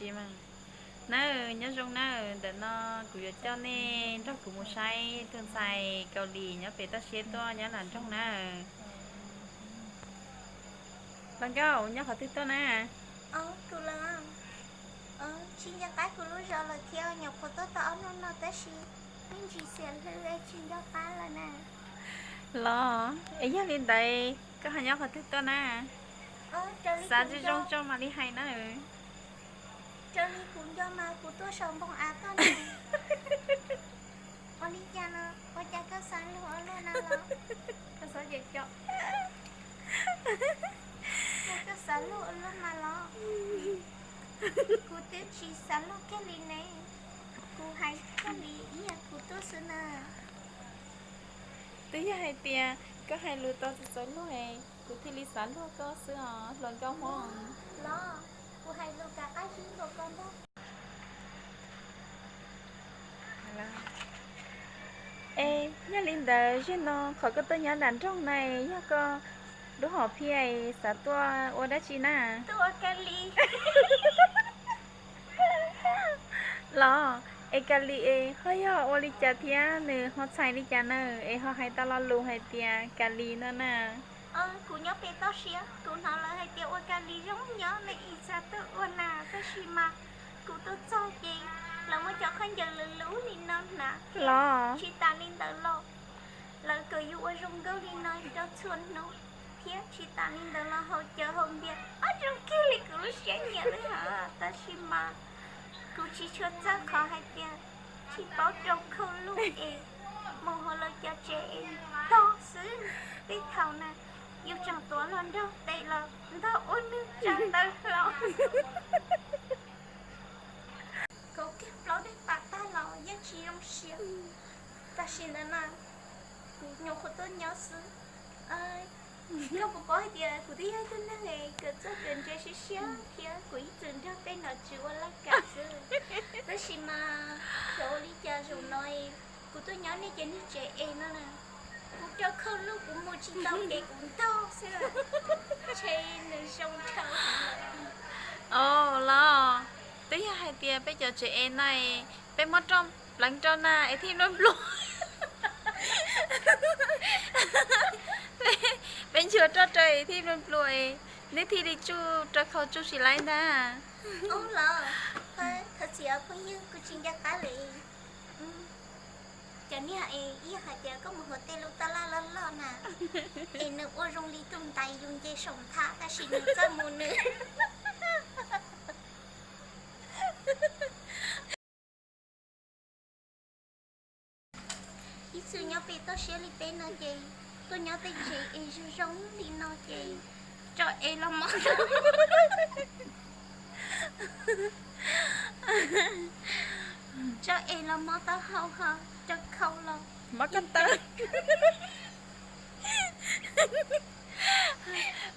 Nawb, nyob zoo nawb, ntawm no kuv yuav coj nej nrog kuv mus saib tus ntxhais Kaus Lim nyob pem toj siab tuaj nyob nram nroog nawb. Hluas nkauj, nyob qhov twg tuaj na? Tsis nco qab kuv lub zos lawm thiab, nyuam qhuav tuaj tau ob hnub no tab sis yeej ntsis xiam hlwb tsis nco qab lawm na. Los, es yog li ntawd koj ho nyob qhov twg tuaj na? Xav zoo zoo tso mam li hais na. Raws li kuv nco mas kuv tuaj saum npoo av tuaj na. Ua li cas no, ua cas koj xav luag ua luaj na los? Koj xav ces co, koj xav luag ua luaj mas los. Kuv twb tsis xav luag kiag li ne. Kuv hais kiag li ib yam kuv tuaj xwb na. Twb yog hais tias koj hais lus tau txaus txaus luag, kuv thiaj li xav luag koj xwb os hluas nkauj Hmoob. Los, kuv hais lus kam qab zib npaum ko ntag. Es yog li ntawd, zaum no qhov koj tuaj nyob nram nroog na, yog koj lub hom phiaj xav tuaj ua dab tsi na? Tuaj ua Kali. Los, es Kali es ho yog ua li cas thiab, nws ho txhais li cas na, es ho hais tau lo lus hais tias Kali no na? Kuv nyob pem toj siab, kuv hnov lawv hais tias ua Kali zoo nyob ne, ib txhia tuaj ua na, tab sis mas kuv tuaj txog ces lawv muab cov khaub ncaws luv luv li no hnav los, tsis tas li ntawd los lawv kom yus ua zoo nkauj li no rau txhua hnub, thiab tsis tas li ntawd los haus cawv haus npias ob zoo kiag li kuv lub siab nyiam li hos, tab sis mas kuv tsis tshua txawj qhov hais tias tsis paub rau khau luj es mus hauv lawv cov tsev es ntog xwb. Tej thaum na yus tseem tuav los nrog tes los ntog ua nws tsa taw hlo. Kauv kiag plaub daim pam tag los yeej tsis zoo siab. Tam sim ntawd na kuv nyuam qhuav tuaj nyob xwb. Koj puas paub hais tias kuv twb yog ib tug neeg kawm txawj kawm ntse siab siab thiab kuv ib txwm nrog tej nom tswv ua laj kam xwb. Tab sis mas xyov ua li cas zaum no kuv tuaj nyob nej cov niag tsev es no na, kuv rau khau luj kuv mus tsis tau kev kuv ntog xwb, ntshe nws zoo dhau lawm. Los, twb yog hais tias peb cov tsev es no, peb muab roj pleev rau na es thiaj npluaj npluaj. Peb nchuav roj rau es thiaj npluaj npluaj, nej thiaj li tsuj rau khau tsuj tsis laib ntag. Los, thov txim phooj ywg, kuv tsis nco qab li. Cov niag es ib yam hais tias koj mus hauv tej lub tab laj loj loj na, es nws ua zoo li tus ntaiv yus nce saum nthab tab sis nws txawj mus nws. Ib txwm nyob pem toj siab li peb no ces tuaj nyob tej tsev es zoo zoo li no ces tso es los mob, tso es los mob taub hau ho rau khau los mob ko taw.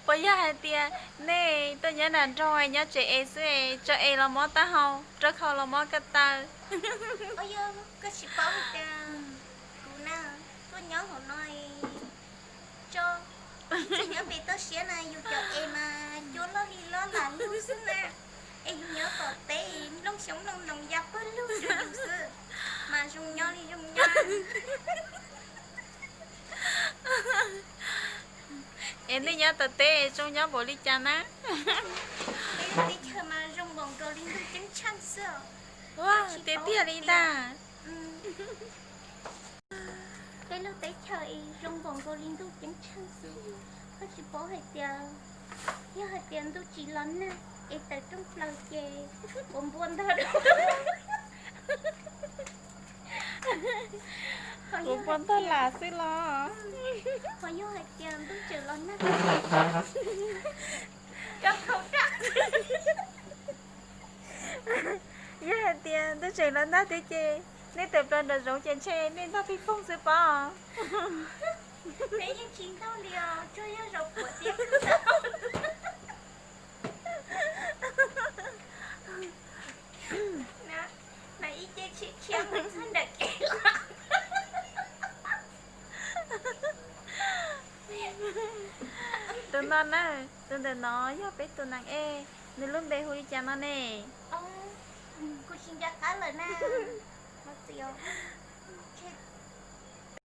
Puas yog hais tias nej tuaj nyob nram nroog nyob tsev es xwb es tso es los mob taub hau rau khau los mob ko taw? Koj tsis paub tias kuv na, tuaj nyob hauv no, tso, ib txwm nyob pem toj siab na yus cov es mas cua loj li loj lam lug xwb na, es yus nyob tom teb nplooj xyoob nplooj ntoo ya pawg lug rau yus xwb, mas zoo nyob li zoo nyob. Es nej nyob tom teb zoo nyob npaum li cas na? Peb lub teb chaws mas zoo npaum nkaus li ntuj ceeb tsheej xwb. Tiag tiag li ntag. Peb lub teb chaws es zoo npaum nkaus li ntuj ceeb tsheej xwb. Koj tsis paub hais tias yog hais tias ntuj tsis los nag es tawm rooj plaws ces ua npua ntog dua. Ua npua ntog lam xwb los. Ho yog hais tias ntuj tseem los nag, rau khau raj. Yog hais tias ntuj tseem los nag thiab ces nej tawm plaws nram zoov ces ntshe nej ntog pij poog xwb pob. Peb yeej tsis ntog li os, tsuas yog zaum puav tiab kub ntau. Mas ib ce tshia tshia mus txog nram kev los. Tus no na, tus ntawm no yog peb tus nees ej, nws lub npe hu li cas no ne? Tsis nco qab lawm na.